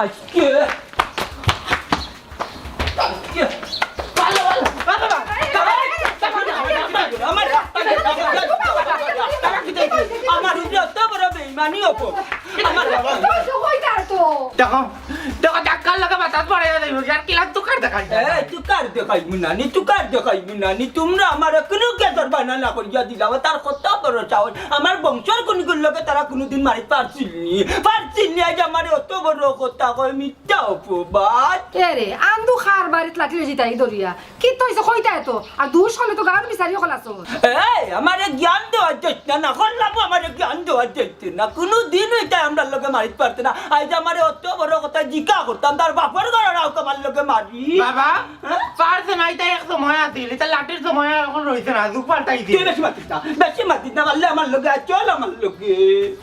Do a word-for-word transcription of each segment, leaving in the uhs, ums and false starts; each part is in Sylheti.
আজকে, আজকে, ভালো, ভালো, ভালো, ভালো। আমার, আমার উপরে অত বড় বেইমানি অইবো। আমার বাবা। দেখো, দেখো, ধাক্কার লগে মাথাত পড়ে যাইবো, আর কিলা তুকার দেখাই যায়। এই, তুকার দেখাইমু না নি, তুকার দেখাইমু না নি। তোমরা আমারে কুনু গেদর বানা না করিয়া দিলাও, তার কত বড় সাহস। আমার বংশর কুনুগুর লগে তারা কুনুদিন মারি পারছিল নি, পারছিল নি। আইজ আমারে অত বড় কথা কয়, মিথ্যা অপবাদ। এ রে, আন্দু খার বাড়িত লাঠি লইছি তাই ধরিয়া। কিতা অইছে কইতায় তো? আর দুষ অইলে তো গাঁওর বিচারি অকল আছইন। এই, আমারে জ্ঞান দেওয়া যাইত না, না করলাম আমারে জ্ঞান দেওয়া যাইত না। কুনুদিন ইতায় আমরার লগে মারিত পারতে না। আইজ আমারে অত বড় কথা জিকা করতাম, তার বাপর ঘরর আউক আমার লগে মারি। বাবা, হ্যাঁ? পারছে না, ইতা এক সময় আছিল, ইতা লাঠির সময় আর অখন রইছে না, যুগ পাল্টাই দিছে। তুই বেশি মাতিস না, বেশি মাতিস না, পারলে আমার লগে আয়, চল আমার লগে।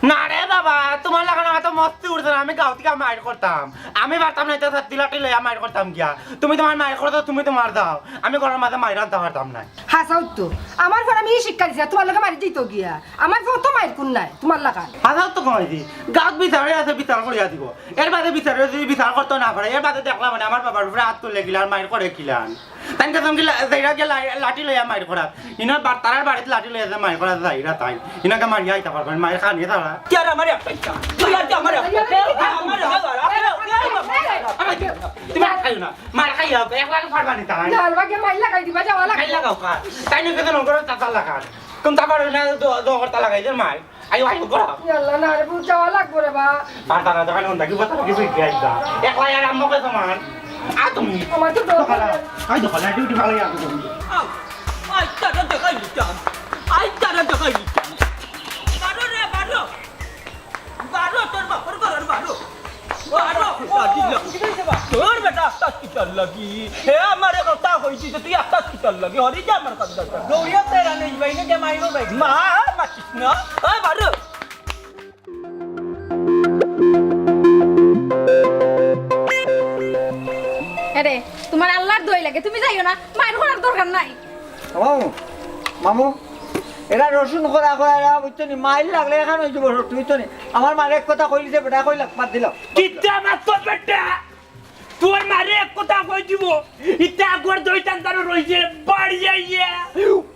না রে বাবা, তুমার লাখান আমার তো মস্তি উঠছে না, আমি গাঁও থাকি মাইর করতাম। আমি পারতাম না, ইতা ছাত্তি লাঠি লইয়া মাইর করতাম গিয়া। তুমি তুমার মাইর করো তো, তুমি তুমার যাও। আমি ঘরর মাঝে মাইর আনতাম পারতাম না। হাছাউ তো, আমার ফুয়ারে আমি ই শিক্ষা দিছি, তুমার লগে মারি দিতো গিয়া। আমার ফুয়া তো মাইর কুন নায়, তুমার লাখান। হাছাউ তো কইছি, গাঁওত বিচারি আছে, বিচার করিয়া দিবো। এর বাদে বিচারে যদি বিচার করতো না পারে, এর বাদে দেখলাম মানে আমার বাবার উপরে আত তুলে কিলান, মাইর করে কিলান। তাইন কাছে কিলা, যাইরা গিয়া লা-, লাঠি লইয়া মাইর করাত। ইনো বা-, তারার বাড়িত লাঠি লইয়া যে মাইর করাত যাইরা তাইন। ইনো গিয়া মারিয়া আইতা পারবা, মাইর খানি তারা। তুই আর আমারে একটা ইচ্ছা। তুই আর কি আমারে একটা। আমারে, আমারে, আমারে, তুমি আর খাইও না। মার খাইয়া হোক, একলা তো পারবা নি তাই। না, আমাকে মাইর লাগাই দিবা, যাওয়া লাগে। মাইর লাগাও খা। তাইন কাছে নগর তাতা লাগান। কোন তারপরে না দ-, দখর তা লাগাই দে মাইর। আইও, আইও, করো। ইয়া আল্লাহ, না রে, বুঝ যাওয়া লাগবো রে বা। আর তারা দোকানে কোনটা কি কথা কিছু কি আইবা? একলা আর আম্মু কে সমান। আ তুমি। আমার তো ডর লাগে। আই দোকানে ডিউটি ভালো আর তুমি। আই, আই, তারা দেখাই দিতাম। আই, তারা দেখাই দিতাম। বারো রে, বারো। বারো, তোর বাপর ঘরর বারো। বারো, বারো। তোর বেটা আস্তা কিতার লাগি। হে আমারে কথা কইছি যে তুই আস্তা কিতার লাগি। হরি যা আমার কথা। দৌড়িয়া তেরা নেই ভাই, না, যে মাইরো ভাই। মা, মাতিস না। ওই বারো। এরে, তুমার আল্লার দোয়াই লাগে, তুমি যাইও না, মাইর করার দরকার নাই। মামু, মামু, এরা রসুন করা করা এরা বুঝছো নি, মাইর লাগলে এখান অই যাইবো, বুঝছো নি? আমার মারে এক কথা কইলি যে বেটা কইলা, বাদ দিলাম। কিতা মাতর বেটা? তোর মারে এক কথা কই দিমু, ইতা আগর দুইটান তারও রইছে, বাড়ি আইয়া,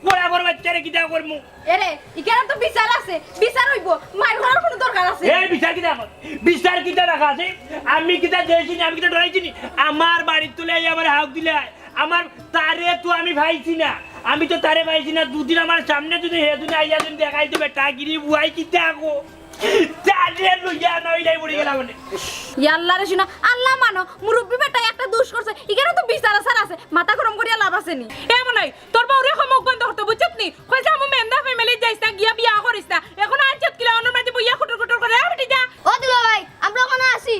বরাবর বাচ্চারে কিতা করমু? এরে, ইকার তো বিচার আছে, বিচার অইবো, মাইর করার কুনু দরকার আছে? এই বিচার কিতা এখন? বিচার কিতা রাখা আছে? আমি কিতা দেইছি নি, আমি কিতা ডরাইছি নি? আমার বাড়ির তুলে আইয়া আমার হাউক দিলে হয়। আমার তারে তো আমি পাইছি না, আমি তো তারে পাইছি না। দুদিন আমার সামনে যদি হে যদি আইয়া যদি দেখাইতো বেটা গিরি বুয়াই কিতা আগো? তারে লইয়া না অইলাই পড়ি গেলাম মানে। ইয়া আল্লাহ রে শুনো, আল্লাহ মানো, মুরব্বি বেটায় একটা দুষ করছে, ইকারও তো বিচার আচার আছে, মাথা গরম করিয়া লাভ আছে নি। এ মনাই, তোর বউরে কম মুখ বন্ধ করতো, বুঝছত নি? কইছে, "আমু মেন্দা ফ্যামিলি যাইস না, গিয়া বিয়া করিস না।" এখন আজ কিলা অনর মাঝে বইয়া কুটুর কুটুর করে, "এ বেটি যা।" ও দুলা ভাই, আমরা ওখানে আছি।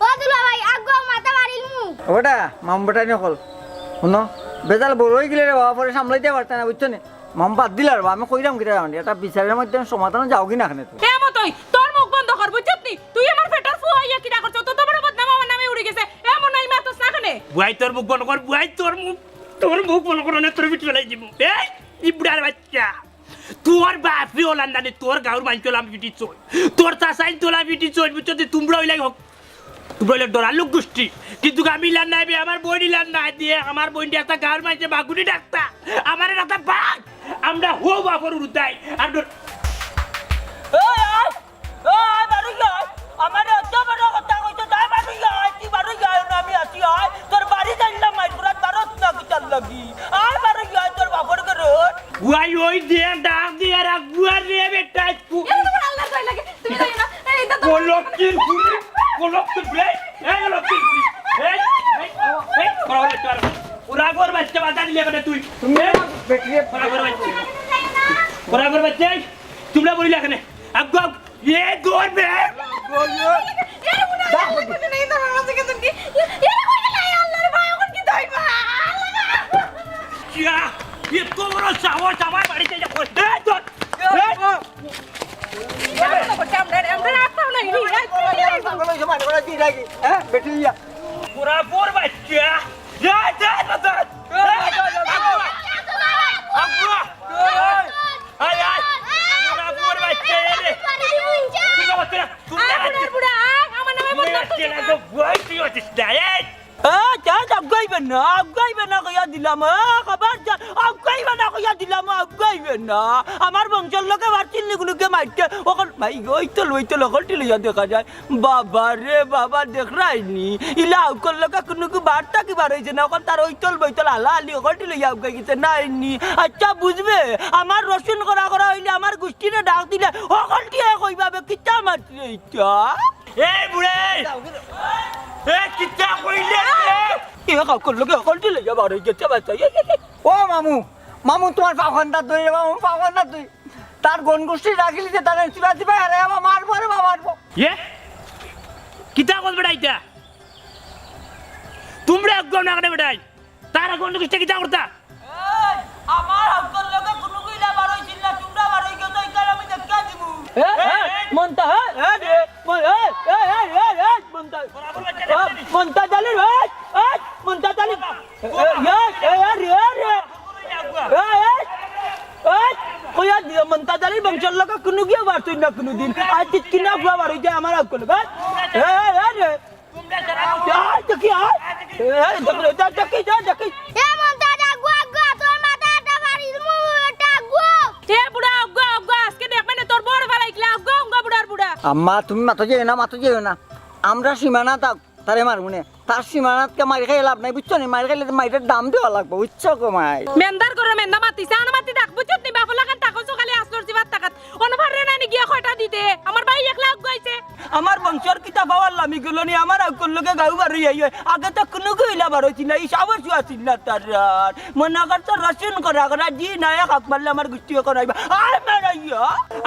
ও দুলা ভাই, আগুয়া মাথা মারিলমু। ওটা মামু বেটায় নি অকল। হুনো, বেজাল বড় অই গেলে রে বাবা, পরে সামলাইতে পারতে না, বুঝছো নি? মামু বাদ দিলা রে বাবা, আমি কইরাম কিতা জানো নি? এটা বিচারের মাধ্যমে সমাধানে যাওগি না কেনে তুমি? এ মতই, তোর মুখ বন্ধ কর, বুঝছত নি? তুই আমার পেটর ফুয়া অইয়া কিতা করছস? তত বড় বদনাম আমার নামে উড়ি গেছে। এ মনাই, মাতস না কেনে? বুয়াই তোর মুখ বন্ধ কর, বুয়াই তোর মুখ, তোর মুখ বন্ধ কর, না তোর পিঠ ফালাই দিমু। এই, ইবড়ার বাচ্চা। তোর বাপরে ওলান্দানি, তোর গাঁওর মাইনষে ওলা পিটিছইন, তোর চাচাইন তোলা পিটিছইন, বুঝছো? তুমরা অইলাই হক, তুমরা অইলে ডরার লোক গোষ্ঠী। কিন্তু আমি ইলান নাই বে, আমার বইন ইলান নাই দিয়ে, আমার বইনরে একটা গাঁওর মাইনষে বাগুনি ডাকতা, আমারে ডাকতা বাঘ। আমরা হো বাপর উরুতাই, আর ডর-, এই, এই, এই, বারো যাই, আমারে অত বড় কথা কইছো, তাই বারো যাই, তুই বারো যাই, না আমি আছি, আয়, তোর বাড়ি যাইলাম, মাইপুরাত বারো না কিতার লাগি, আয়, বারো যাই, তোর বাপর ঘরর। ওই, ওই, দে, ডাক দে, আর আগুয়ার রে, বেটা, তু-, এ, তোমার আল্লাহর দোয়াই লাগে, তুমি যাইও না। এই, এটা তো ও লক্ষ্মীর ফুরি, ও লক্ষ্মীর ফুরি, এই, ও লক্ষ্মীর ফুরি, এই, এই, এই, ওরা, ওরা, ওরা, ওরা আগর বাচ্চা বাধা দিলে কেনে তুই? তুমি এই, বেটিয়ে ওরা আগর বাচ্চা, ওরা আগর বাচ্চা, এই, তোমরা বইলা কেনে? আগুয়া, এ দৌড় বে। এ, উনা, আল্লাহর দোয়াই লাগে, এই, তোমার কাছে গেছেন কি? এ, এ, কই গেলা? এ, আল্লাহর ভাই, এখন কি দইবা? আল্লাহ! ইয়া, এত বড় সাহস আমার বাড়িতে যা করে। এই, ধর। এই, আমরা, আমরা রাস্তাও নাই, এই, এই, এই, এই। পাগল হইছে, মানে, ওরা কি লাগে? হ্যাঁ, বেটি ইয়া। বরাবর বাচ্চা। এই, যা, যা, যা। এই, আগুয়া। আগুয়া। আয়, আয়। বরাবর বাচ্চা, এ রে। ঠিক আছে, তোরা, তোরা আয়, বুড়া, বুড়া, আয়, আমার নামে তুমি বদনাম আজকে করছিস না না? তো বুয়াই তুই না, আগুয়াইবে না কইয়া দিলাম, এ, খবরদার, আগুয়াইবে না কইয়া দিলাম, আগুয়াইবে না। আমার বংশর লগে পারছিল নি কুনুকে মারতে, অখন মাই গো, অইতল, অইতল, অকলটি লইয়া দেখা যায়। বাবা রে বাবা, দেখরায়নি, ইলা আউকর লগে কুনুগু বার্তা কিবা রইছে না, অখন তার অইতল বইতল আলা আলি অকলটি লইয়া আগুয়াই গেছে, নায়নি। আচ্ছা বুঝবে, আমার রসুন করা করা অইলে আমার গুষ্টিরে ডাক দিলে অকলটি কইবা বে, কিতা মাতরে ইটা? এ বুড়ে! এ কিতা কইলে রে? এ কাউকর লগে অকলটি লইয়া বার অই গেছে, বাচ্চা। এ, এ, এ। ও মামু, মামু, তুমার পাও খান্দাত ধরি রে মামু, পাও খান্দাত ধরি। তার গন গুষ্টি রাখিলিছে, তারে চিবা চিবা হেরে আবার মারবো রে বাবা, মারবো। এ? কিতা কল বেটা ইটা? তুমরা একদম না কেনে বেটাই? তার গন গুষ্টি কিতা করতা? এই, আমার হকর লগে কুনুগু ইলা বার অইছিল না, তুমরা বার অই গেছো, ইখান আমি দেখিয়া দিমু। এ, এ, মন্তা, এ, এ, রে, মন-, এ, এ, এ, এ, এ, মন্তা। বরাবর বাচ্চা এ, দেখতে মন্তা জালির, এ, এ, মন্তা জালির। এ, এ, এ, এ, রে, এ, রে। এ, এ, এ, কইয়া দিও, মন্তা জালির বংশর লগে কুনুগুয়ে বার অইছইন না কুনুদিন। আইজ কিনা গুয়া বার অই যায় আমার হকর লগে। এ, এ, এ, রে। আয়, দেখি, আয়। এ, দেখি, দেখি, দেখি, দেখি। এ, মন্তাজ, আগুয়া, আগুয়া, তোর মাথা একটা বাড়ি দিমু, একটা আগুয়া। এ, বুড়া, আগুয়া, আগুয়া, আজকে দেখবে না, তোর বড় ফালাইছিলা, আগুয়া, আগুয়া, বুড়ার বুড়া। আম্মা, তুমি মাতো যাইও না, মাতো যাইও না। আমরা সীমানা তাক, তারে মারমু নে। তার সীমানাত কে মারি খাই লাভ নাই, বুঝছো নি? মারি খাইলে তো মাইরের দাম দেওয়া লাগবো, বুঝছো গো মাই? মেন্দার ঘরো মেন্দা মাতিছে, আনা মাতি ডাক, বুঝছত নি? বাফলা খান তাকো সকালে আসলর জিবাত তাকাত। অনভার রে নানি গিয়া কয়টা দিতে? আমার ভাই একলা আগুয়াইছে। আমার বংশর কিতা পাওয়ার লামি গেল নি, আমার আউকর লগে গাউ বার অই আইও। আগে তো কুনুগু ইলা বার অইছিল না, ই সাহসও আছিল না তার। মনে কর তো রসুন করা করা, জি নায়ক আকবরলে আমার গুষ্টি অখন আইবা। আয় মারাইয়া।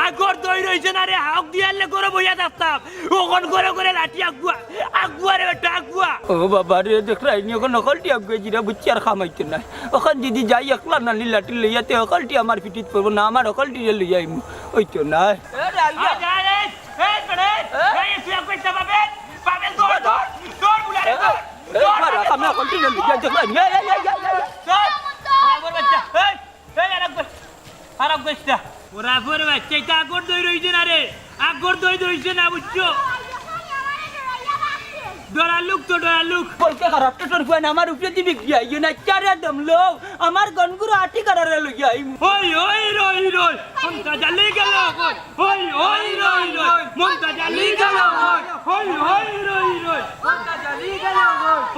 আগর দই রইছে না রে, হাউক দিয়ালে করে বইয়া থাকতাম। অখন করে করে লাঠি আগুয়া, আগুয়া রে বেটা, আগুয়া। ও বাবা রে, দেখরায়নি, অখন হকলটি আগুয়া জিরা বুঝছি আর খামাইতে নাই। অখন যদি যাই একলা নালি লাঠি লইয়া, তে হকলটি আমার পিঠিত পড়বো না, আমার হকলটি লইয়া আইমু। অইতো না। এ, রাইয়া। আয়, আয়, আয়। এই, বেটা, এই, হ্যাঁ? এই, তুই একবার ইচ্ছা পাবে, পাবে, দৌড়, দৌড়, দৌড়, বুড়া, এ, দৌড়, এ, দৌড়, মারা, দৌড়, আমি দৌড়। এখন ঠিক আছে, যা, যা, যা, যা, যা। দৌড়, দৌড়, বাচ্চা, এই, এই, আর একবার, আর একবার ইচ্ছা। ওরা পরে বাচ্চা, এটা আগর দই রইছে না রে, আগর দই রইছে না, বুঝছো? ডরার লোক তো, ডরার লোক। বলকে খারাপ তো তোর ফুয়ান আমার উপরে দিবি কি আইও না, চারে দম লো। আমার গনগুরু আটি কারারে লইয়া আইমু। ওই, ওই, রই, রই, মন্তা জালি গেল, ওই, ওই, ওই, রই, রই, মন্তা জালি গেল, ওই, ওই, ওই, রই, রই, মন্তা জালি গেল,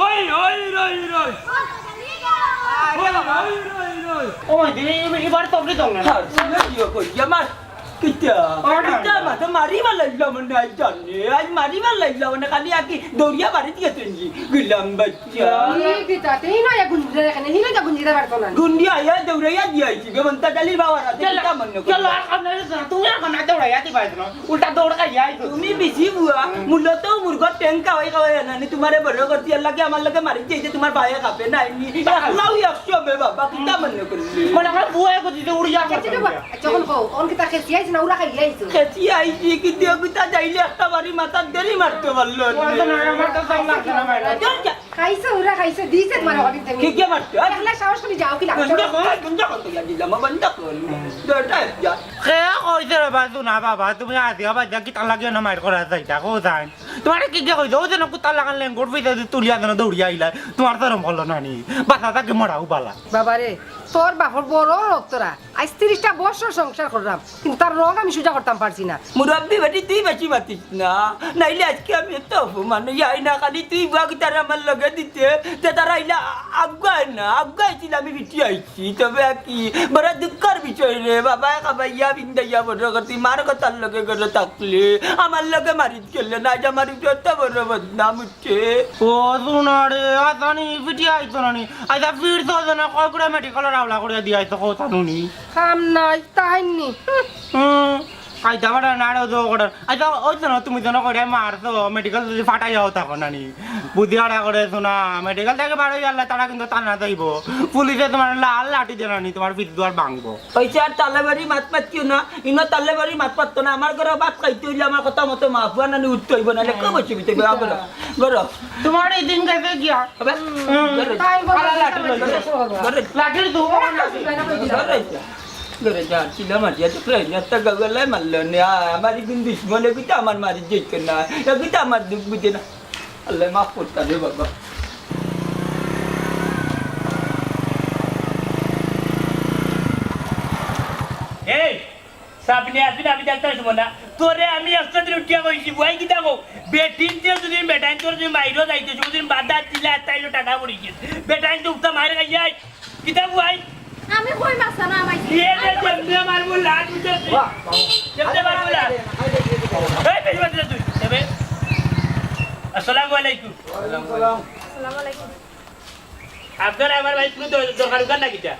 ওই, ওই, রই, রই, ওই, ওই, রই, রই। ও মাই, দিদি, এবার তো আপনি দম নেন। হ্যাঁ, শুনে দিও কই, আমার কিতা? ওটা কিতা মাথা মারি বালাইলাম না, আই জানে। আই মারি বালাইলাম না, খালি আকি দৌড়িয়া বাড়ি দিয়া তুই গেলাম বাচ্চা। ই কিতা? তেই নয় গুঞ্জিরা এখানে, হিলে যা গুঞ্জিরা পারতো না। গুঞ্জি আইয়া দৌড়াইয়া দিয়া আইছি, বে মন্তা জালির বাবার হাতে চলো, কিতা মনে চলো, করো? আর সামনে যাও না, তুমি আর সামনে দৌড়াইয়া দিবা না। উল্টা দৌড় খাইয়া আইছো। তুমি বেশি বুয়া, মূলত মুরগর টেং খাওয়াই খাওয়াই আনানি, তোমারে বড় করতে আর লাগে, আমার লগে মারি যাইতে তোমার বায়ে খাবে না, এমনি। একলাও একশো বে বাবা, কিতা মনে করলি? মানে, আমার বুয়া কো দিতে উড়িয়া করতে আচ্ছা, উড়িয়া। আচ্ছা, অখন কও, অখন কিতা খেসি আইছে না, উড়া খাইয়া আইছে? খেসি আইছি, কিন্তু অগুতা যাইলে একটা বাড়ি মাথার দেরি মারতে পারলো না। তোমার তো নয়, আমার তো সব লাগছে না, ম্যাডাম। চল, যা। খাইছো, উড়া খাইছো, দিছে তোমার অডিট দেখি। কি কে মারছে? আর একলা সাহস করে যাও কি লাগছে? বন্ধ কর, বন্ধ কর, তুই আর দিলাম, বন্ধ কর। দরটা যা। কে কইছে রে বাজু না বাবা, তুমি আদিয়া বাজা কিতা লাগে না মাইর করা যাইতা, কও যাইন। তোমারে কি কে কইছে? ও যেন কুত্তা লাগান লেঙ্গর ফিতে তুলিয়া যেন দৌড়িয়া আইলা। তোমার শরম হলো না নি? বাসা থাকি মরাও বালা। বাবা রে, তোর বাপর বড় রক্তরা। আইজ তিরিশটা বছর সংসার করলাম, কিন্তু তার রগ আমি সোজা করতাম পারছি না। মুরব্বি বেটি, তুই বেশি মাতিস না, নাইলে আজকে আমি এত অপমান অইয়া আই না, খালি তুই বুয়া কিতারে আমার লগে দিতে, তে তারা আইলা আগুয়ায় না, আগুয়াইছিল আমি বিটি আইছি, তবে আর কি বড় দুঃখর বিষয় রে, বাবায় খাবাইয়া বিন্দাইয়া বড় করছি, মার কথার লগে গেলে থাকলে, আমার লগে মারিত গেলে না, আজ আমার উপরে এত বড় বদনাম উঠছে। ও, শুনো রে, আসানি বিটি আইতো না নি, আইতা ফিরতো যেন কয় করে মেডিকেলর আওলা করে দিয়া আইতো, কও জানো নি? কাম নাই, তাইন নি। হুম, আইতা পারে না রে, তো করে। আইতা, ওই তো না, তুমি যেন করে মারছো, মেডিকেল যদি ফাটাই যাও তখন আনি। বুদ্ধি আড়া করে শোনা, মেডিকেল থেকে বার হয়ে আল্লাহ তারা কিন্তু টানা যাইবো। পুলিশে তোমার লাল লাঠি দেনানি, তোমার পিঠ দুয়ার ভাঙবো। ওই স্যার, তালেবাড়ি মাত মাত কিও না, ইনো তালেবাড়ি মাত পারতো না। আমার ঘরে ভাত খাইতে হইলে আমার কথা মতো মা ফুয়া নানি উঠতে হইব, নাহলে কেউ বসে দিতে হবে, আবার। ধরো। তোমার এই দিন গেছে গিয়া। আবার? হুম। ধরো। তাই বলো, আলা লাঠি লইছে। ধরো। লাঠির ধুবো না। ধরো। ধরে যা, ছিল মারিয়া তো প্রায় একটা গাওয়ালায় মারলো না। আমার এই দিন দুশ্মনে কিন্তু আমার মারি যেত না। এগুলো তো আমার দুখ বুঝে না। আল্লাহ মাফ করতে হবে বাবা। এই, সামনে আসবি না, আমি দেখতাম সময় না। তোরে আমি একশো দিন উঠিয়া কইছি, বুয়াই কিতা কও? বেটিন যে যদি বেটাইন তোর যদি মাইরো যাইতে, যদি বাধা দিলে আর তাইলে টাকা পড়ি গেছে। বেটাইন তো উঠা মাইর খাইয়াই। কিতা বুয়াই? আমি কই মাসা না মাইছি। এ রে, যেমনে মারবো লাত উঠে তুই। বাহ, বাহ। যেমনে মারবো লাত। এই, বেশি মারতে তুই। এবে। আসসালামু আলাইকুম। ওয়ালাইকুম সালাম। আসসালামু আলাইকুম। আপনার আমার ভাই কোনো দর-, দরকার উকার না কিতা?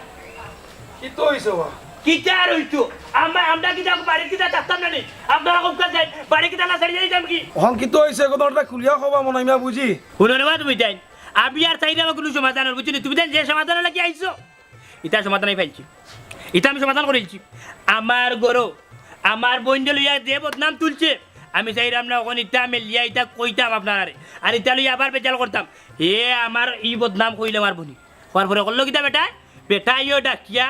কিতা অইছে বা? কিতা আর অইতো? আমরা, আমরা কিতা বাড়ি কিতা থাকতাম না নি? আপনারা কোন কাজ যাই? বাড়ি কিতা না ছাড়িয়ে যাইতাম কি? অখন কিতা অইছে? ঘটনাটা খুলিয়া কবা মনে হয়, মিয়া বুঝি। হুনো রে বা তুমি তাইন। আমি আর চাইরাম কুনু সমাধান অর, বুঝছো নি? তুমি তাইন যে সমাধান লাগি আইছো, ইতা সমাধান আমি পাইছি। ইতা আমি সমাধান করিলছি। আমার ঘরো, আমার বইনরে লইয়া যে বদনাম তুলছে, আমি চাইরাম না অখন ইতা মেলিয়া ইতা কইতাম আপনারারে। আর ইতা লইয়া আবার বেজাল করতাম। এ আমার ই বদনাম কইলে আমার বইনে। কওয়ার পরে করলো কিতা বেটায়? বেটায় ইও ডাকিয়া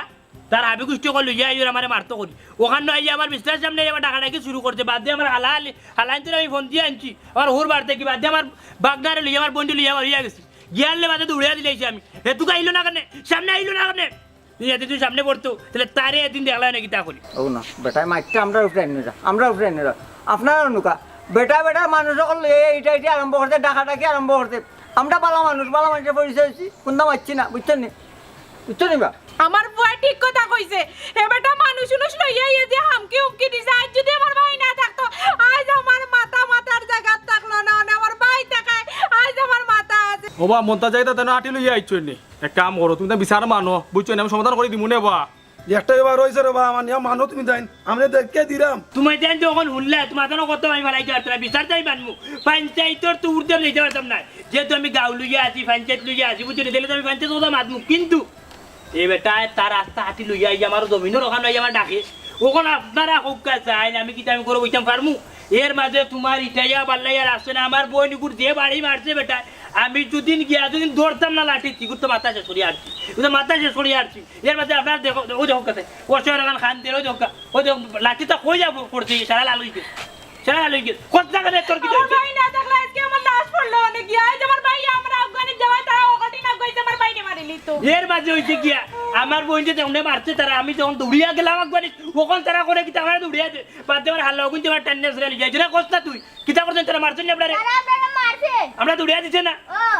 তার হাবি গুষ্টি অকল লইয়া আইওর আমারে মারতো করি। অখান আইয়া আমার বিছনার সামনে আবার ডাকাডাকি শুরু করছে। বাদে আমার হালা হালি, হালাইন্তরে আমি ফোন দিয়া আনছি। আমার হুর বাড়িত থাকি বাদে আমার বাগনারে লইয়া আমার বইনরে লইয়া বারইয়া গেছি। গিয়ারলে বাদে দৌড়াইয়া দিলাইছি আমি। হেতুকে আইলো না কেনে? সামনে আইলো না কেনে? তুই যদি তুই সামনে পড়তো, তাইলে তারে এদিন দেখলায় না কিতা করি। ও না, বেটায় মাইরটা আমরার উপরে আনিরা, আমরার উপরে আনিরা। আপনারা নুকা, বেটা বেটা মানুষ অকল লইয়া ইটা ইটা আরম্ভ করছে, ডাকাডাকি আরম্ভ করছে। আমরা বালা মানুষ, বালা মানুষর পরিচয় অইছি, কুন্তা মারছি না, বুঝছইন নি? বুঝছইন নি বা? আমার বুয়ায় ঠিক কথা কইছে। এ বেটা মানুষ উনুষ লইয়া ইয়ে যে হামকি হুমকি দিছে, আইজ যদি আমার ভাই না থাকতো, আইজ আমার মাথা মাথার জাগাত থাকলো না, মানে আমার ভাই থাকায় আইজ আমার মাথা আছে। ওবা, মন্তাজ ভাইরে তাইন আটি লইয়া আইছইন নি? এক কাম করো, তুমি তান বিচার মানো, বুঝছো নি? আমি সমাধান করি দিমু নে বা। একটাই বার অইছে রে বা, আমার নিয়া মানো তুমি তাইন, আমি দেখিয়া দিরাম। তুমি তাইন তো অখন হুনলা, তুমার তান কত আমি ফালাই দিতে পারতাম না, বিচার তাই মানমু। পঞ্চায়েতর তো ঊর্ধ্বে যাইতে পারতাম না, যেহেতু আমি গাঁও লইয়া আছি, পঞ্চায়েত লইয়া আছি, বুঝছো নি? তাইলে তো আমি পঞ্চায়েত কথা মাতমু, কিন্তু এ বেটায় তার রাস্তা আটি লইয়া আইয়া আমার জমিনর অখান আইয়া আমার ডাকে। অখন আপনারা কউক্কা চাইন, আমি কিতা আমি ঘরো বইতাম পারমু? এর মাঝে তুমার ইটাইয়া বাল্লাইয়া রাখছে না, আমার বইনগুর যে বাড়ি মারছে বেটায়, আমি যুদিন গিয়া যুদিন ধরতাম না লাঠি, তিগুর তো মাথা শেষ করিয়া আরছি, ও তো মাথা শেষ করিয়া আরছি। এর মাঝে আপনারা দেখো, ওই দেখো কাছে, ওর সঙ্গে এখান খান দিয়ে, ওই দেখো, ওই দেখো, লাঠিটা কই যাবো পড়ছে, সারা লাল অইছে, সারা লাল অইছে। কত জায়গা রে তোর কি আমার দরকার? ভাই না থাকলে আজকে আমার লাশ পড়লো অনে গিয়া, আইজ আমার ভাই আমরা আফগানি যাওয়ায় তারা অঘটন আগুয়াইছে, আমার ভাইরে মারিলিতো। এর মাঝে অইছে গিয়া, আমার বইনরে যেমনে মারছে তারা, আমি যখন দৌড়িয়া গেলাম আফগানি, অখন তারা করে কিতা আমারে দৌড়িয়া দে, বাদ দে আমার হাল্লা অগুন যে আমার টান্নে আসলে লিয়ে যায়, যেটা কষ্ট তুই। কিতা করছইন তারা, মারছইন নি আপনারে? তারা আপনারে মারছে। আমরা দৌড়িয়া দিছে না?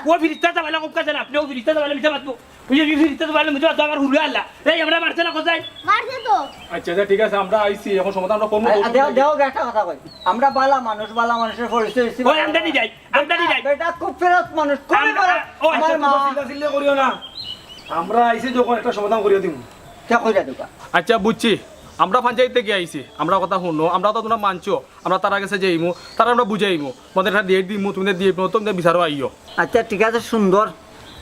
ও। ও ফিরিস্তা চাবাইলা খুব কাছে না, আপনি ও ফিরিস্তা চাবাইলা মিছা মাতবো। ওই যে ফিরিস্তা চাবাইলা মিছা মাতবো, আমার হুরু আল্লাহ। এই আমরা মারছে না কোথায়? মারছে তো। আচ্ছা, আচ্ছা, ঠিক আছে, আমরা আইছি, অখন সমাধান আমরা করমু। আ, আ, দেও, দেও, একটা কথা কই। আমরা বালা মানুষ, বালা মানুষর পরিচয় অইছে। ওই আমদানি যাই, আমদানি যাই। বেটা খুব ফেরত মানুষ, খুব আমরা, ফেরত। ও, আচ্ছা, আমার মা। তোমরা চিল্লা চিল্লি করিও না। আমরা আইছি যখন একটা সমাধান করিয়া দিমু। কে কইরা দিবা? আচ্ছা, বুঝছি। আমরা পঞ্চায়েত থাকি আইছি। আমরা কথা হুনো, আমরা তো তুমরা মানছো। আমরা তারার গেছে যাইমু, তারারে আমরা বুঝাইমু, তোমাদের একটা date দিমু, তুমি date দিও, তুমি বিচারো আইও। আচ্ছা, ঠিক আছে, সুন্দর,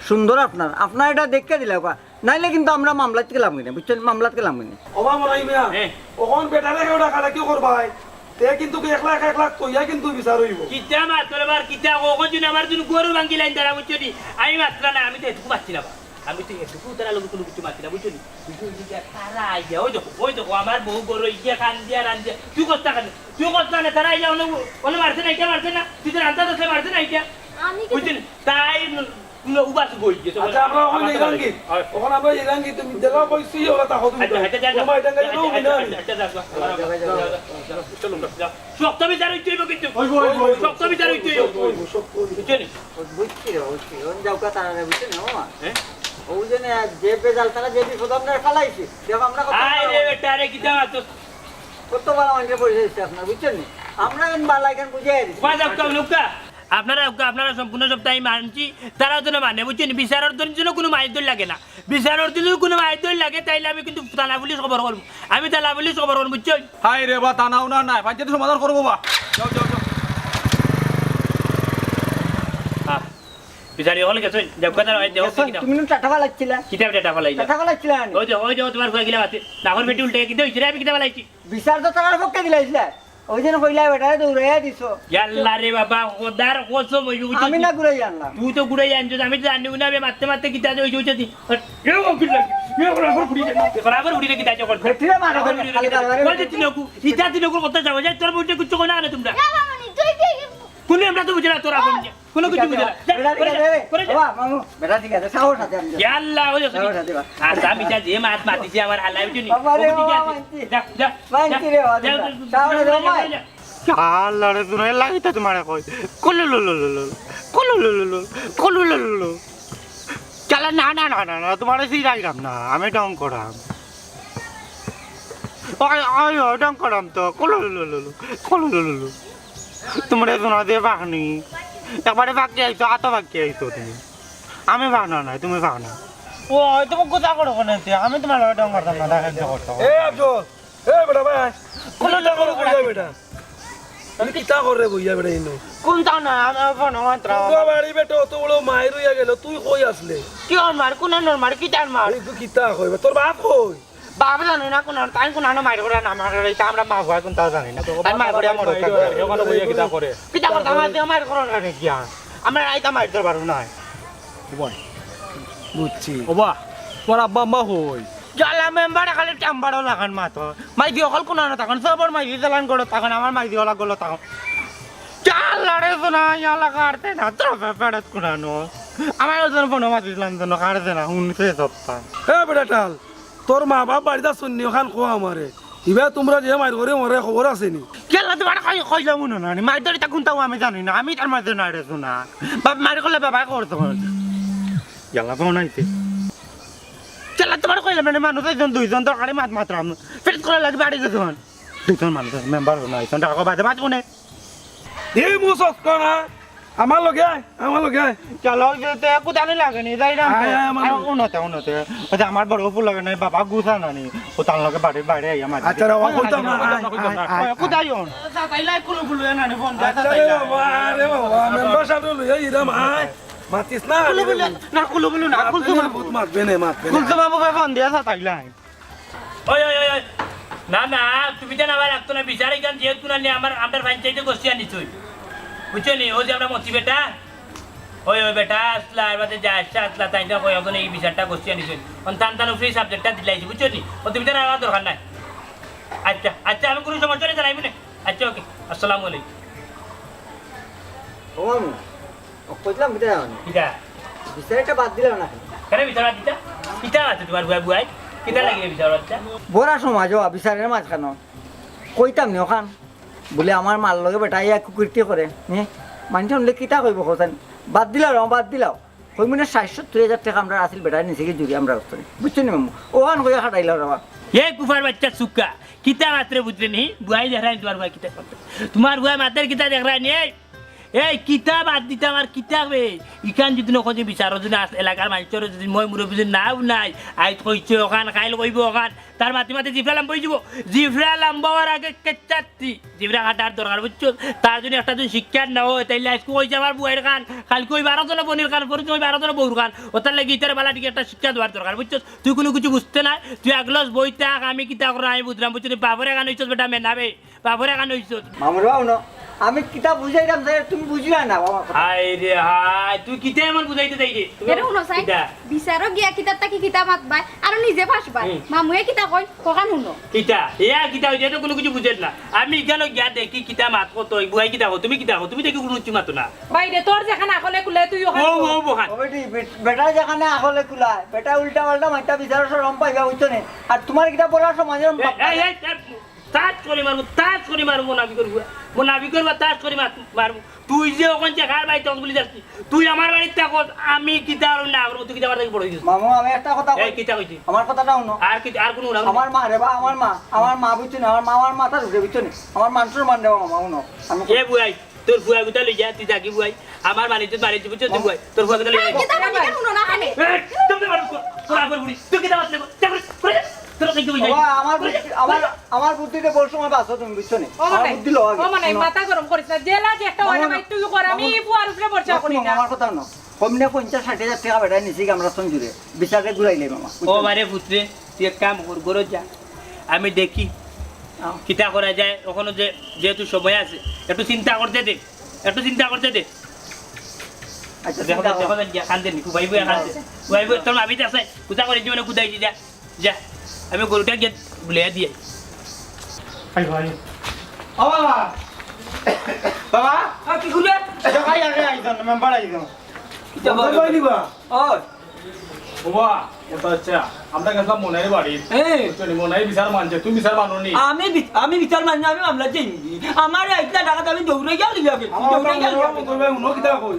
সুন্দর আপনার, আপনার এটা দেখিয়া দিলা বা, নাইলে কিন্তু আমরা মামলাত গেলাম কিনা, বুঝছইন, মামলাত গেলাম কিনা। ওবা মনাই মিয়া, হ্যাঁ। অখন বেটারে কেউ ডাকাডাকি করবায়, তে কিন্তু কি এক লাখ, এক লাখ তইয়া কিন্তু বিচার অইবো। কিতা মাতরে বার, কিতা অখন যদি আমার যদি গরু ভাঙ্গি লাইন তারা, বুঝছো নি? আমি মাতরা না, আমি তো এটুকু মাতছি না বা। আমি তো এটুকু তারা লগে কুনু কিছু মাতছি না, বুঝছো নি? বুঝছো নি? তারা আইয়া, ওই দেখো, ওই দেখো, আমার বউ গরু ইয়া কান দিয়া, রান দিয়া। তুই কষ্ট কেন? তুই কষ্ট কেন? তারা আইয়া অনে, অনে মারছে না, ইটা মারছে না। তুই তো রান্তা দোষে মারছে না, ইটা। আমি কি বুঝছো নি? তাই ন-, ন-, উবাস বই গেছে। আচ্ছা, আমরা অখন আমার তো যাইলাম কি? হয়। অখন আমরা যাইলাম কি? তুমি দিলা কইছি, ওরা তা হতো আচ্ছা, আচ্ছা, যা, যা। তোমার এটা গেলে আচ্ছা, না, আচ্ছা, না। আচ্ছা, আচ্ছা, যা, যা। চলো, যা। শক্ত বিচার অইতে অইবো কিন্তু। অইবো, অইবো, অইবো। শক্ত বিচার অইতে অইবো। অইবো, শক্ত অইবো। বুঝছো নি? বুঝছি রে, বুঝছি। অন যাউক্কা তারা রে, বুঝছো নি, মামা? হ্যাঁ? ও যে নে, যে বেজাল তারা যে বিপদ আমরা ফালাইছি, দেখো আমরা কত আয় রে বেটা, আরে কিতা মাতস? কত বালা মানুষের পরিচয় দিচ্ছে আপনার, বুঝছেন নি? আমরা এখন বালা এখানে বুঝে দিচ্ছি। কয় যাউক্কা, উনুক্কা। আপনারা, আপনারা সম্পূর্ণ সবটাই মানছি, তারাও যেন মানে, বুঝছেন? বিচারর জন্য কোনো মাইর দৌড় লাগে না। বিচারর জন্য কোনো মাইর দৌড় লাগে, তাইলে আমি কিন্তু থানা পুলিশ খবর করবো। আমি থানা পুলিশ খবর করবো, বুঝছেন? হায় রে বা, থানা উনা নাই, পঞ্চায়েতে সমাধান করবো বা। যাও, যাও, যাও। আহ, বিচারি অকল গেছইন, যাউক্কা তারা, ওই দেখো গেছইন, কিতা। তুমি না টাটা ফালাইছিলা? কিতা টাটা ফালাইলা? টাটা ফালাইছিলা না? ওই দেখো, ওই দেখো, তোমার ফুয়া কিলা মাতে। নাকর বেটি উল্টে কিতা অইছে রে, আমি কিতা ফালাইছি? বিচার তো তারার পক্ষে দিলাইছিলা। ওই জন্য কইলা বেটারে দৌড়াইয়া দিছো। ইয়াল্লা রে বাবা, খোদার কসম অইবো, বুঝছো? আমি না ঘুরাই আনলাম। তুই তো ঘুরাই আনছস, আমি তো জানি না, আমি মারতে মারতে কিতা যে অইছে, অইছে দি। এ ও কিলা, এ বরাবর ঘুরি রে, বরাবর ঘুরি রে কিতা যে করছে। বেটিরে মারো, বরাবর ঘুরি রে খালি কিতা। বারবার ওই যে তিনকু, ইতা তিনকুর কথা যাওয়া যায়, তোর বউতে কিচ্ছু কয় না কেনে তোমরা? এ মামনি, তুই কি কুনু আমরা তো বুঝি না, তোরা কোন কোনো কিছু বুঝে না। যা, বেটা ঠিক করে আছে, যা, রে। করে যা। বাবা, মামু, বেটা ঠিক আছে, সাহস আছে আমি। ইয়া আল্লাহ, ওই সাহস আছে, বাবা। আর আমি যা যে মাত মাতিছি আমার আল্লাহ, বুঝলি? বাবা রে, ও ঠিক বাবা, আছে। মানছি। যা, যা, মানছি যা, রে, বাবা, যা, যা। যা, সাহস আছে, যা, বাবা। যা, যা। আল্লাহ রে, তুই লাগিতে তোমারে কই। কুলুলুলুলু, কুলুলুলুলু, কুলুলুলুলু। চলো, না, না, না, না, না, তোমারে সিরাইলাম না, আমি ঢং করাম। ওই, ওই, ওই, ঢং করাম তো, কুলুলুলুলু, কুলুলুলুলু। তোমারে শোনা দিয়ে বাহনি। একবারে বাকি আইছো, আতো বাকি আইছো তুমি। আমি বাহনা নাই, তুমি বাহনা। ও, তুমি কথা করো কেন এতে? আমি তোমার লগে ঢং করতাম না, দেখা ইচ্ছা করতাম। এ আফজল, এ বেটা ভাই, কোন কিতা করে বইয়া বেটা? আমি কিতা করে বইয়া বেটা ইনো? কোনটা না, আমি ফোন মাত্র। তোর বাড়ি বেটা অত বড় মাইর হইয়া গেল, তুই কই আসলে? কি ওর মার? কোন ওর মার? কিতার মার? এই তুই কিতা কইবে? তোর বাপ কই? বাপ জানি না কোন, তাই কোন আনো মাইর করে না, মার করে, এটা আমরা মা ভয় কোনটাও জানি না। আর মাইর করে মরে ওখানে বইয়া কিতা করে? কিতা করতাম, আমার দিয়ে মাইর করার কারণে কি আর? আমরা রাইতা মাইর ধরবার নাই। বুঝছি। ওবা, তোমার আব্বা আম্মা হই? জ্বালা মেম্বারে খালি টাম্বারও লাগান মাতো। মাইদি অকল কোন আনো তখন, সবর মাইদি চালান করো তখন, আমার মাইদি ওলা গলো তখন। চাল লড়ে শোনা, ইয়ালা কাটতে না, তোর ফেরত কোন আনো। আমার ওজন ফোন মাতিছিলাম জন্য কাটতে না, হুনছে সপ্তাহ। এ বেটা টাল, তোর মা বাপ বাড়িত আছইন নি, ওখান কো আমারে। ইবা তোমরা যে মাইর করে মরে খবর আছে নি? কেলা তোমার কই, কইলাম মনে না নি, মাইর দড়ি তা কোনটাও আমি জানি না, আমি তার মাঝে না রে শোনা। বাপ মাইর করলে বাবা করতো। ইয়ালা ফোন আইতে। কেলা তোমার কইলাম মানে মানুষ একজন দুইজন দরকারে মাত মাতরাম। ফেরত করা লাগে বাড়ি গেছন। দুইজন মানুষ মেম্বার না আইছন, ডাকো বাদে মাত কোনে? এই মুসক করা। আমার লগে আয়, আমার লগে আয়। চলো, ওই যে তে কুদানি লাগে নি, যাই না। আয়, আয়, আমার আর লগে। উন্নতে, উন্নতে। ওই যে আমার বড় ফুল লাগে নাই, বাবা গুছা না নি। ও তার লগে বাড়ির বাইরে আইয়া মাঝে। আচ্ছা, রে, ও কইতাম না, আয়, আয়, আয়। কুদাই অন। সাতাইলাই কুলু কুলু এ নানি ফোন দে, আচ্ছা, রে সাতাইলাই। বাবা, রে বাবা, মেম্বার সাহেব লইয়া ইরাম আয়। মাতিস না, কুলু রে কুলু, বাবা। না, কুলু কুলু না, মাতবে কুলসুম না, মাহবুব। বহুত মাতবে নে, মাতবে নে। কুলসুম মাহবুবে ফোন দিয়া সাতাইলাই। ওই, ওই, ওই, ওই। না, না, তুমি তো না আবার রাখতো না, বিচার এখান যেহেতু না নিয়ে আমার, আমার পঞ্চায়েতে গোষ্ঠী আনিছই। বুঝছো নি? ওই যে আমরা মতি বেটা, ওই, ওই বেটা আসলা, এর বাদে যা আসছে আসলা, তাই না কই, এখন এই বিচারটা গোষ্ঠী আনিছই। এখন তান তান উপরে এই সাবজেক্টটা দিলাইছি, বুঝছো নি? ও তুমি তো না আবার দরকার নাই। আচ্ছা, আচ্ছা, আমি কোনো সমস্যা নেই, জানাইবো না। আচ্ছা, ওকে, আসসালামু আলাইকুম। ও মামু, ও কইলাম কিতা জানো? কিতা? বিচার একটা বাদ দিলাম না। কেনে বিচার বাদ দিতা? কিতা আছে তোমার বুয়াই বুয়াই? কিতা লাগে বিচার বাদ দিতা? বড় সমাজ ও বিচারের মাঝখানো। কইতাম নি ওখান? বলে আমার মার লগে বেটা ইয়া কুকীর্তি করে। হে? মানুষ শুনলে কিতা কইবো কোথায়? বাদ দিলাও, বাদ দিলাও। কই মনে ষাইট সত্তইর হাজার টেকা আমরা আছিল বেটায় নিছে কি জুড়ি আমরা করতে। বুঝছো নি মামু? ওখান কইয়া খাটাইলাও রে বা। এ কুফার বাচ্চা সুক্কা, কিতা মাতরে বুঝরে নি? বুয়াই দেখরায় নি তোমার বুয়াই কিতা করতে? তোমার বুয়াই মাতের কিতা দেখরায় নি? এই, এই কিতা বাদ দিতাম আর কিতা বে? ইখান যদি নকো যে বিচারো যদি আস-, এলাকার মানুষরে যদি মই মুরব্বি যদি নাও নাই, আইজ কইছে ওখান, কাইল কইবো ওখান, তার মাতে মাতে জিফরা লাম্বা অইযিবো। জিফরা লাম্বা অওয়ার আগে কেচ্চাত্তি জিফরা কাটার দরকার, বুঝছো? তার যদি একটা দিন শিক্ষা না হয়, তাইলে আইজকু কইছে আমার বুয়াইর কান, কাইলকু ওই বারো জনে বনির কান, পরশু ওই বারো জনে বউর কান। ওটার লাগি ইতারে বালা ঠিক একটা শিক্ষা দেওয়ার দরকার, বুঝছো? তুই কোনো কিছু বুঝতে না, তুই এক লস বই থাক, আমি কিতা করো আমি বুঝলাম, বুঝছো? তুই বাপরে কান হইছস বেটা মেনাবে, বাপরে কান হইছস। মামুর বাবু ন, আমি কিতা বুঝাইলাম যে তুমি বুঝিলা না বাবা। হায় রে হায়, তুই কিতা এমন বুঝাইতে চাই রে? এরে হুনো চাই, কিতা? বিচারো গিয়া কিতার তাকি কিতা মাত বাই, আর নিজে ফাঁস বাই। হুম। মামুয়ে কিতা কই, কখান হুনো। কিতা? এ আর কিতা হইছে? এটা কোনো কিছু বুঝেন না। আমি এখানে গিয়া দেখি কিতা মাত কত, এই বুয়াই কিতা কত, তুমি কিতা কত, তুমি দেখি কোনো কিছু মাতো না। বাইরে তোর যেখানে আকলে কুলে তুই ওখানে ও, কর। ও, বহান। ও বেটি, বেট-, বেটা যেখানে আকলে কুলায়, বেটা উল্টা পাল্টা মাইতা বিচারো শরম পাইবা, বুঝছো নে? আর তোমার কিতা বড় সমাজের এ, এই, এই, এই, তাস করি মারমু, তাস করি মারমু, মোনাফিকর বুয়া। মোনাফিকর বুয়া, তাস করি মার-, মারমু। তুই যে ওখান যে কার বাড়িতে বলি যাস, তুই আমার বাড়িতে থাকস, আমি কিতা আর না করবো, তুই কিতা আমার থেকে বড় হইছিস? মামু, আমি একটা কথা এই কই। কিতা কইছি? আমার কথাটা হুনো। আর কি, আর কোনো উড়াল নেই। আমার মা রে বা, আমার মা, আমার মা বুঝছো না, আমার মা আমার মাথার উপরে বুঝছো না, আমার মানুষের মান দেওয়া মামা হুনো। আমি এ বুয়াই, তোর ফুয়া গুতা লই যা, তুই থাকি বুয়াই। আমার বাড়িতে বাড়িতে বুঝছো তুই বুয়াই, তোর ফুয়া গুতা লই যা। কিতা মানি কেন হুনো না খালি? এই, তুমি তো মারো, তোর আবার বুড়ি, তুই কিতা মারলে? যা করে, করে যা। তোর থেকে বুঝাই। বাবা, আমার বুদ্ধি, আমার, আমার বুদ্ধিতে বড় সময় বাঁচো তুমি, বুঝছো না? ও আমার মানে, বুদ্ধি লো আগে। ও মানে, হুনো। মাথা গরম করিস না। জেলা যে একটা মামু, ওয়াইন ভাই তুই কর, আমি মামু, এই ফুয়ার উপরে ভরসা মামু, করি না। আমার কথা হুনো। কম না পঞ্চাশ ষাট হাজার টেকা বেটায় নিছি আমরা সঞ্জুরে। বিচারে ঘুরাইলে মামা। ও বারে পুত্রে, তুই এক কাম কর, ঘরো যা। আমি দেখি, আও। কিতা করা যায়, ওখানে যে, যেহেতু সময় আছে, একটু চিন্তা করতে দে, একটু চিন্তা করতে দে। আচ্ছা, দেখো, চিন্তা দেখো, করো। দেখো, গিয়া কান্দে নি, খুবাইবো, কান্দে। খুবাইবো, তোর ভাবি আছে, কুদা করে জীবনে কুদাই দি যা। যা, আমি গরুটা গিয়া বুলিয়া দিয়ে। আই ভাই। ও বাবা, বাবা, আর কি করে? জাগাই আগে আইজন, মেম্বার আইজন। কিতা বাবা? বাবা নিবা? ওই। বাবা, ওটা আচ্ছা, আমরা গেছিলাম মনাইর বাড়ি। হ্যাঁ। বুঝছো নি? মনাই বিচার মানছে, তুমি বিচার মানো নি? আমি বি-, আমি বিচার মানি না, আমি মামলা চাই। আমার আইতলা টাকা আমি দৌড়াইয়া লইয়া গেছি, আমার দৌড়াইয়া লইয়া গেছি। মনে কিতা কই?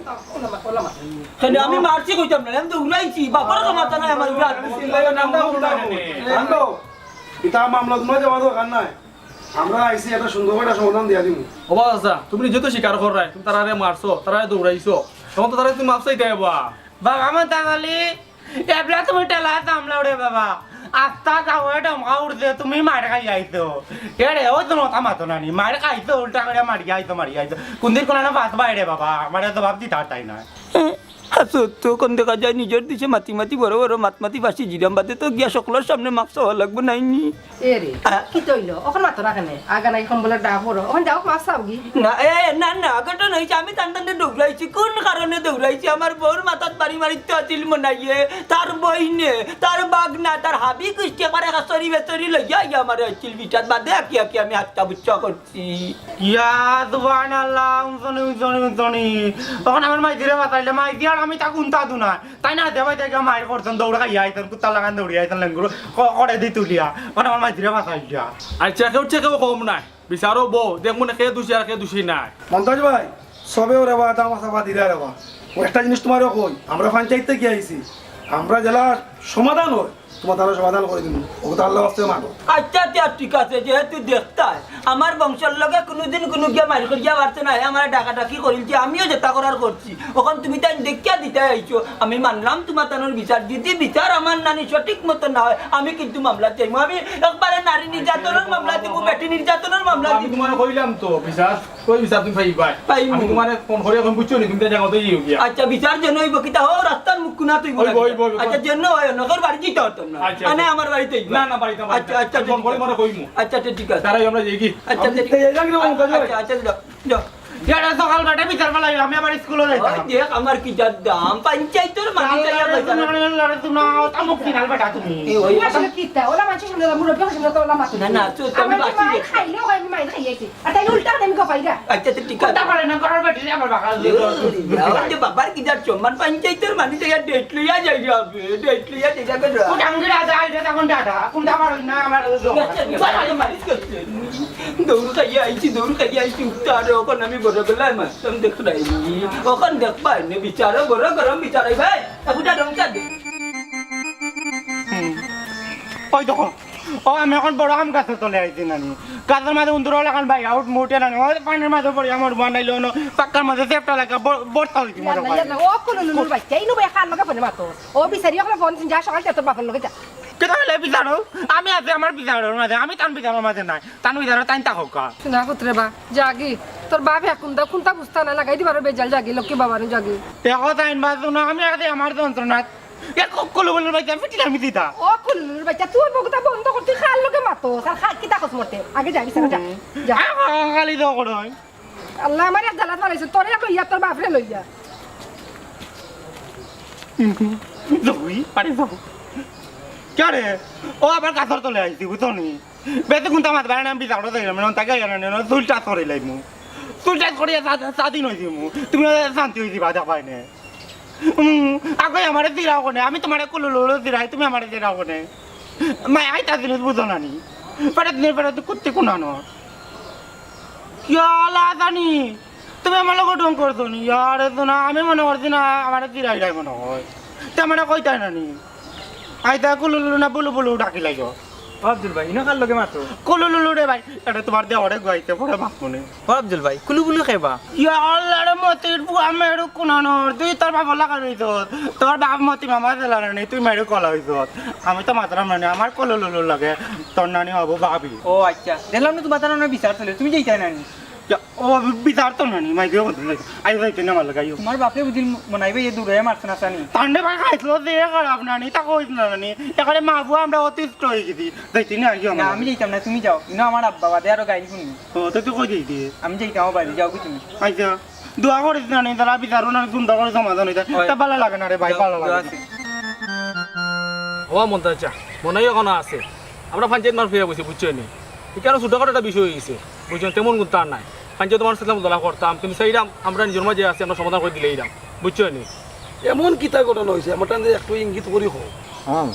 কেন আমি মারছি কইতাম না, আমি দৌড়াইছি, বাবার ক্ষমতা নাই আমার উপরে। চিল্লাইও না, আমরা উল্টা হবো। জানো, এটা মামলা তোমার যাওয়া দরকার নাই। আমরা আইছি, একটা সুন্দর করে একটা সমাধান দিয়া দিমু। ও বাবা, আচ্ছা, তুমি নিজে তো স্বীকার কররায়, তুমি তারারে মারছো, তারারে দৌড়াইছো, এখন তো তারারে তুমি মাফ চাইতে হইবা। বাবা, আমার তাহলে এবলা তুমি ঠেলা সামলাও রে বাবা। আস্তা গাঁওয়ে ডমকা উঠছে, তুমি মার খাই আইছো। এ রে, ওই তো নতা মাতো নানি, মার খাইছো, উল্টা করে মারি আইছো, মারি আইছো। কোনদিন কোন না বাঁচবায় রে বাবা, আমারে জবাব দিতা তাই না। হাসো তো, কোন দেখা যায় নিজর দেশে মাতি মাতি বড় বড় মাত মাতি ফাঁসি জিরাম বাদে তো গিয়া সকলর সামনে মাফ চাওয়া লাগবো নাইনি। এ রে, আ? কি তৈল? ওখানে মাতো না কেনে? আগা নাই কম্বলের ডাক বড়। ওখানে যাও, মাফ চাও গি। না, এ, না, না, ঘটনা হইছে, আমি তান তানরে দৌড়াইছি। কোন কারণে দৌড়াইছি? আমার বউর মাথাত বাড়ি মারিত আছিল মনাইয়ে, তার বইনে, তার বাগনা, তার হাবি গুষ্টি একবারে হাসরি বেসরি লইয়া আইয়া আমারে আছিল বিটাত বাদে আকি আকি আমি হাতটা বুচ্চা করছি। ইয়া সুবহানাল্লাহ, উনসনি, উনসনি, উনসনি। তখন আমার মাইজিরে বাঁচাইলে, মাইজি আর আমি তা কুন্তা দু না। তাই না, দেবাই দেখে মাইর করছেন, দৌড় খাইয়া আইছেন, কুত্তা লাগান দৌড়িয়া আইছেন, লেঙ্গুর ক-, করে দি তুলিয়া। তখন আমার মাইজিরে বাঁচাইলিয়া। আচ্ছা, কেউ চেকেও কম নাই। বিচারও বউ, দেখমু না কে দোষী আর কে দোষী নাই। মন্তাজ ভাই, সবে ওরে বা, দাম আসা বা দিলে রে বা। ও একটা জিনিস তোমারও কই, আমরা পঞ্চায়েত থেকে আইছি। আমরা জেলা সমাধান হয়, তোমার তারা সমাধান করে দিন। ও তো আল্লাহ বাস্তবে মানো। আচ্ছা, আচ্ছা, ঠিক আছে, যেহেতু দেখতায়, আমার বংশর লগে কোনোদিন কোনো গিয়া মারি করিয়া পারছে না, আমার ডাকাডাকি করিলছে, আমিও যেটা করার করছি। অখন তুমি তাই দেখিয়া দিতে আইছো, আমি মানলাম তোমার তানোর বিচার। যদি বিচার আমার নানি সঠিক মতো না হয়, আমি কিন্তু মামলা চাইমু। আমি একবারে নারী নির্যাতনের মামলা দিব, বেটি নির্যাতনের মামলা আমি দিব। তোমার কইলাম তো, বিচার, কই বিচার তুমি পাইবাই? পাইমু। আমি তোমারে ফোন করি এখন বুঝছো নি, তুমি তো জায়গা তো ইয়ে গিয়া। আচ্ছা, বিচার যেন হইব, কিতা হো, রাস্তার মুখ কুনা তুই ওই, বলা ওই, দিবা। ওই, ওই। আচ্ছা, যেন হয়, নগর বাড়ি দিতে হতো না। আচ্ছা, আনে আচ্ছা। আমার বাড়িতে আইবা। না, না, বাড়িতে, বাড়িতে। আচ্ছা, আচ্ছা, আমি ফোন ঠিক করে আছে। তোমারে কইমু। আচ্ছা, আচ্ছা, ঠিক আছে। তারাই আমরা যাই কি? আচ্ছা, আচ্ছা, ঠিক আছে। এই, এই, এই, এই, এই, আচ্ছা, আচ্ছা, যাও, যাও। ইয়া, রে, সকাল বেটা বিচার পালাই, আমি আবার স্কুলে যাইতাম। ওই দেখ, আমার কি যার দাম, পঞ্চায়েতর মাটি চাইয়া আল্লাহ রে, পয়সা না। তুমি, আল্লাহ রে, তুমি, ও তামুক কিনাল বেটা তুমি। এই, ওই তুমি আসলে কিতা? ওলা মানুষের সামনে, মুরব্বী সামনে তো ওলা মাতো না, না। না, চুপ, তো আমি আমি বাঁচি বাচ্চা গেছি। খাইলেও হয়, আমি মাইর খাইয়েছি। আর তাই উল্টা আমি গো পাইরা। আচ্ছা, তো ঠিক আছে। কথা বলে না, ঘরের বেটি আমার বাগাল দিয়ে এই, দৌড় দৌড় দৌড় ওই যে বাবার কি যার সম্মান, পঞ্চায়েতর মাটি চাইয়া ডেট লইয়া যাই যাবে, ডেট লইয়া যাই যাবে না। ও ডাঙ্গির আদা, আইডা তখন দাদা, কোনটা আমার না, আমার আচ্ছা, আচ্ছা, আচ্ছা, মালিশ করছে। দৌড় খাইয়া আইছি, দৌড় খাইয়া আইছি, উঠতে আরে ওখানে আমি বড় বেলায় মারতাম, দেখ নাই। ওখানে দেখবা, এনে বিচারও বড় গরম বিচার হইবে। এগুটা রং চা দে। হুম। ওই দেখো, ও আমি এখন বড় আম গাছের তলে আইছি নানি। গাছের মাঝে উন্দুর লাখান ভাই আউট মুটে নানি। ওই পানির মাঝে পড়ি আমার বানাইলো না। পাক্কার মাঝে চেপটা লাগা ব-, বর্তা হইছি মনে হয়। ইয়াল্লা, ইয়াল্লা, ও কুলুলুলুর বাচ্চা, ইনু ভাই খান লগে ফোনে মাতো। ও বিচারি ওখানে ফোন যা সকাল তোর বাপের লগে যা। কেটা হইলে বিচারো? আমি আছি আমার বিচারর মাঝে, আমি তান বিচারর মাঝে নাই। তান বিচারো তাইন তা হোক। শোনা পুত্রে বা, জাগি। তোর বাপ এখন দা কোনটা বুঝতা না লাগাই দিবার বেজাল জাগি, লক্ষ্মী বাবা নু জাগি। দেখো তাইন বা, শোনো, আমি আছি আমার যন্ত্রণা। এ ক-, কুলুলুলুর বাচ্চা ফিটিলে আমি দিতা। ও কুলুলুলুর বাচ্চা, তুই বগুতা বন্ধ কর, তুই খাল লগে মাতো, আর খা-, কিতা কস মরতে? আগে যাবি, স্যার, যা। যা। আ, আ, খালি তো করো। আল্লাহ আমার এক জ্বালাত ফালাইছে, তোরে লইয়া, তোর বাপরে লইয়া। জগুই, আরে জগু। কে রে? ও আবার গাছর তলে আইছি, বুঝছো নি? বেশি কোনটা মাত বাড়ায় না, আমি বিচারো যাই না, মানে, তাকে আইয়া না, না, চুলটা সরে লাইমু। চুলটা সরিয়া সা-, স্বাধীন হয়ে দিমু। তুমি শান্তি হয়ে দিবা, দেখবাই নে। উম, আগে আমারে দিরাও কোনে, আমি তোমারে কুলুলুলু দিরাই, তুমি আমারে দিরাও কোনে। মাই আইতা জিনিস বুঝো না নি। পেটে দিনে পেটে তো কুত্তি কুনানো। ইয়ালা জানি, তুমি আমার লগে ঢং করছো নি? ইয়ারে তো না, আমি মনে করছি না, আমারে দিরাই যাই মনে হয়। তে আমারে কইতাই না নি? আইতা কুলুলুলু না বুলু বুলু ডাকি লাইও। ও আব্দুল ভাই, ইনো কার লগে মাতো? কুলুলুলু রে ভাই, এটা তোমার দেওয়ারে গুয়াইতে পরে বাপ মনে। ও আব্দুল ভাই, কুলু বুলু খেবা? ইয়া আল্লাহ রে, মতির পুয়া মেরু কুনানোর, তুই তোর বাবা লাগা রইছস। তোর বাপ মতি মামা দিলা নি, তুই মেরু কলা হইছস। আমি তো মাতরাম না নি, আমার কুলুলুলুর লগে তোর নানি হবো ভাবি। ও আচ্ছা, দেখলাম না তোমার তার বিচার চলে, তুমি যাইতাই না নি? ইয়া, ও বিচার তো নানি, মাই দিও বন্ধু, আই যাইতে না আমার লগে, আইও। তোমার বাপে বুঝিল মনাইবে, এ দূরে মারছে না জানি। তান্ডে ভাই খাইছিল যে খারাপ নানি, তা কইস না নানি। এখানে মা বুয়া আমরা অতিষ্ঠ হয়ে গেছি। যাইতে না, আইও না, আমার আমি লগে। যাইতাম না, তুমি যাও। ইনো আমার আব্বা বাদে আরো গাইল শুনি। ও, তো তুই কই যাইতে? আমি যাইতাম আমার বাড়ি, যাও কি তুমি? আচ্ছা, দোয়া করিস নানি, তারা বিচারও নানি, সুন্দর করে সমাধান হইতে। ওই। তা ভালো লাগে না রে ভাই, যাও, ভালো যাও লাগে আছে। না। ও মন্তাজ চা, মনে হয় এখনো আছে। আমরা পঞ্চায়েত মার ফিরে বসে, বুঝছো নি? এখানে ছোটখাটো একটা বিষয় হয়ে গেছে, বুঝছো? তেমন গুরুত্ব আর নাই। মানষে তো মানষর সাথে দলা করতাম, কিন্তু সেইরাম আমরা নিজর মাঝে আছি, আমরা সমাধান করি দিলাইরাম, বুঝছো নি? এমন কিতা ঘটনা অইছে, আমার টান একটু ইঙ্গিত করি কও। হ্যাঁ,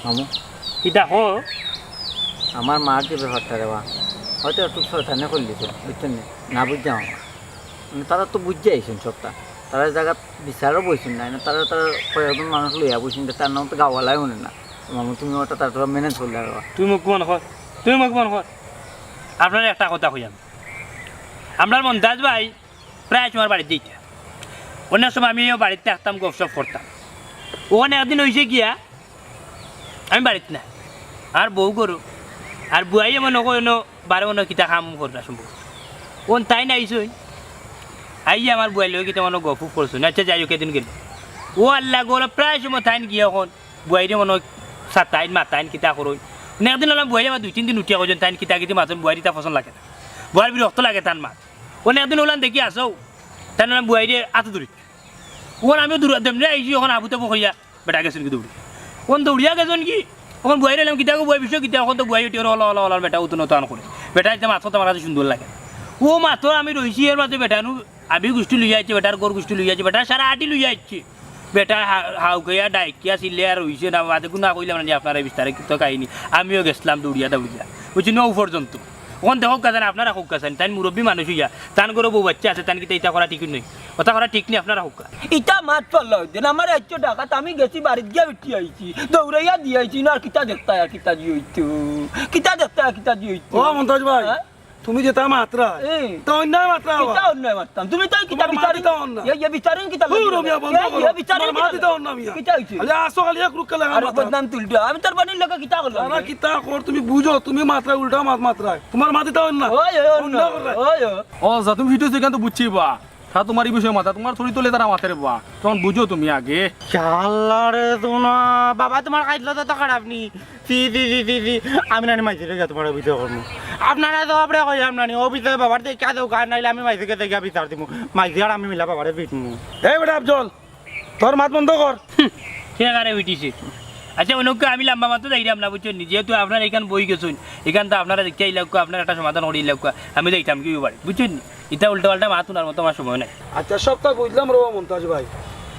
মামু, কিতা কও? আমার মার যে ব্যাপারটা রে বা, হয়তো একটু শয়তানে করিলিছে, বুঝছো নি? না বুঝতাম আমার। মানে, তারা তো বুঝিয়া আইছইন সবটা। তারা জাগাত বিচারও বইছইন না, না, তারা, তারা কয়েকজন মানুষ লইয়া বইছইন, তার নাম তো গাওয়ালাই হুনে না। মামু, তুমি ওটা তার ম্যানেজ করলে আর বা। তুমি মুখ বন্ধ কর, তুমি মুখ বন্ধ কর। আপনারে একটা কথা কই আমি, আমরার মন্তাজ ভাই প্রায় সময় বাড়িত যাইতা, অনেক সময় আমিও বাড়িত থাকতাম, গপসপ করতাম। অখন একদিন অইছে গিয়া, আমি বাড়িত না, আর বউ ঘরো, আর বুয়াইয়ে মনো কয় অনো বারে মনো কিতা কাম কররা সম্ভব। অখন তাইন আইছইন, আইয়া আমার বুয়াইর লগে কিতা মনো গফ করছইন। আচ্ছা, যাই হোক, এদিন গেল। ও আল্লাহ গো, প্রায় সময় তাইন গিয়া অখন বুয়াইরে মনো সাতাইন, মাতাইন, কিতা করইন। মানে একদিন অইলাম বুয়াইয়ে আমার দুই তিন দিন উঠিয়া কইছইন, তাইন কিতা কিতি মাতইন, বুয়াইর ইতা পছন্দ লাগে না, বুয়াইর বিরক্ত লাগে তান মাত। অখন একদিন অইলাম দেখি আসো, তাইন অইলাম বুয়াইরে আতো ধরি। অখন আমিও দূর দেমনে আইছি, অখন আবু তাবু কইয়া বেটা গেছইন কি দৌড়ি। অখন দৌড়িয়া গেছইন কি, অখন বুয়াইরে এলাম কিতা গো বুয়াই, বিষয় কিতা, অখন তো বুয়াই উঠি অলা অলা অলা বেটা উতন উতন করে। বেটা ইতা মাতর তো আমার কাছে সুন্দর লাগে। ও মাতর আমি রইছি, এর মাঝে বেটা নু আমি গুষ্টি লইয়া আইছি, বেটার ঘর গুষ্টি লইয়া আইছি, বেটার সারা আটি লইয়া আইছি। বেটা হা-, হাউকাইয়া ডাইকিয়া চিল্লাইয়া রইছে না, মাঝে গুনা কইলাম না নি আপনারে বিস্তারিত কাহিনী। আমিও গেছলাম দৌড়িয়া দৌড়িয়া, বুঝছি নৌ পর্যন্ত। অখন দেখউক্কা জানি আপনারা কউক্কা জানি, তাইন মুরব্বি মানুষ অইয়া, তান ঘরো বউ বাচ্চা আছে, তান কিতা ইতা করা ঠিক নায়, অতা করা ঠিক নায়, আপনারা কউক্কা। ইতা মাত পাল্লা অইতে না, আমার আইছো ডাকাত, আমি গেছি বাড়িত গিয়া বেটি আইছি, দৌড়াইয়া দিয়া আইছি, না আর কিতা দেখতায় আর কিতা দি অইতো, কিতা দেখতায় আর কিতা দি অইতো। ও মন্তাজ ভাই, হ্যাঁ? তুমি যেতা মাতরায়, এই। তা অন্যায় মাতরায় কিতা আবার। অন্যায় মাতরাম? তুমি তাই কিতা তোমার মাত বিচারিন? দিতা অন্যায়। ইয়া, ইয়া বিচারিন কিতা ধুর, লাগি? মিয়া, বন্ধ ইয়া, করো। ইয়া বিচারিন তোমার মাত কিতা দিতা লাগি? অন্যায়, মিয়া। কিতা অইছে? খালি আসো, খালি এক রুক্কা লাগা আরে মাতরায়। বদনাম তুলছো। আমি তার বাড়ির লোকে কিতা করলাম? তারা কিতা কর, তুমি বুঝো, তুমি মাতরায়, উল্টা মাত মাতরায়। তোমার মাত দিতা অন্যায়। ওই, ওই, অন্যায়। অন্যায় কররায়। ওই, ওই। ও, যা তুমি ফিট অইছো, ইখান তো বুঝছি বা। তারা তোমার ই বিষয়ে মাতে, তোমার চরিত্র লইয়া তারা মাতে রে বা। তখন বুঝো তুমি আগে। শালা রে, শোনা, বাবা, তোমার খাইতলত তো খারাপ নি। ছি, ছি, ছি, ছি, ছি। আমি নানি মাইজিরে গিয়া তোমার বিচার করমু। আপনারা তো আপরে কইলাম নানি, ও বিচার বাবার দেখিয়া দেও, কার নাইলে আমি মাইজিরে গিয়া বিচার দিমু। মাইজি আর আমি মিলা বাবারে পিটমু। এই বেটা আফজল, তোর মাত বন্ধ কর। হুম, কে কারে পিটিছে? আচ্ছা, অনক্কা আমি লম্বা মাতো যাইরাম না, বুঝছইন নি? যেহেতু আপনারা ইখান বই গেছইন, ইখান তো আপনারা দেখিয়া আইলাউক্কা, আপনারা একটা সমাধান করি আইলাউক্কা, আমি যাইতাম কি বাড়ি, বুঝছইন নি? ইতা উল্টা পাল্টা মাত হুনার মতো আমার সময় নাই। আচ্ছা, সবতা বুঝলাম রে মন্তাজ ভাই,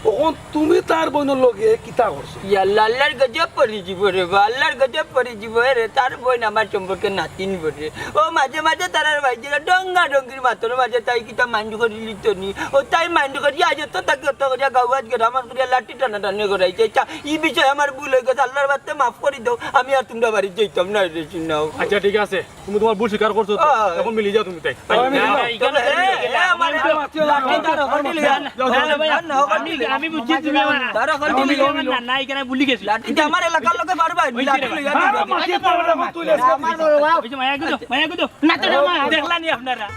অখন তুমি তার বইনর লগে কিতা করছো? ইয়াল্লা, আল্লার গজব পড়ি যিবো রে বা, আল্লার গজব পড়ি যিবো রে। তার বইন আমার সম্পর্কে নাতিন বটে। ও মাঝে মাঝে তারার ভাই যেরা ডঙ্গা ডঙ্গির মাতর মাঝে তাই কিতা মাইন্ড করিলিতো নি। ও তাই মাইন্ড করি আজ অত থাকি অত করিয়া গাওয়াত গেরামাত করিয়া লাঠি টানাটানি করাইছে। আচ্ছা, ই বিষয়ে আমার ভুল অই গেছে, আল্লার বাস্তে মাফ করি দেও, আমি আর তুমরার বাড়িত যাইতাম না রে চিন্নাও। আচ্ছা, ঠিক আছে। তুমি তোমার ভুল স্বীকার করছো তো, আহ। এখন মিলি যাও তুমি তাই। আহ, মিলি যাও। এ, এ, আমার লাঠি ধরো, হন্ডি লইয়া। যাও, যাও, যাও। না, না, আমি, আমি বুঝছি তুমি আমার, ধরো, হন্ডি তুমি লইয়া। আমার না, না, ইখান ভুলি গেছি। লাঠি দিয়ে আমার এলাকার লোকে পারবা, লাঠি লইয়া। আরে, মাটি পাওয়াটা তুলে আজকে আমার বড় বাপ। ওই যে মায়া গুদো, মায়া গুদো। না তো, না, মা। দেখলা নি আপনারা?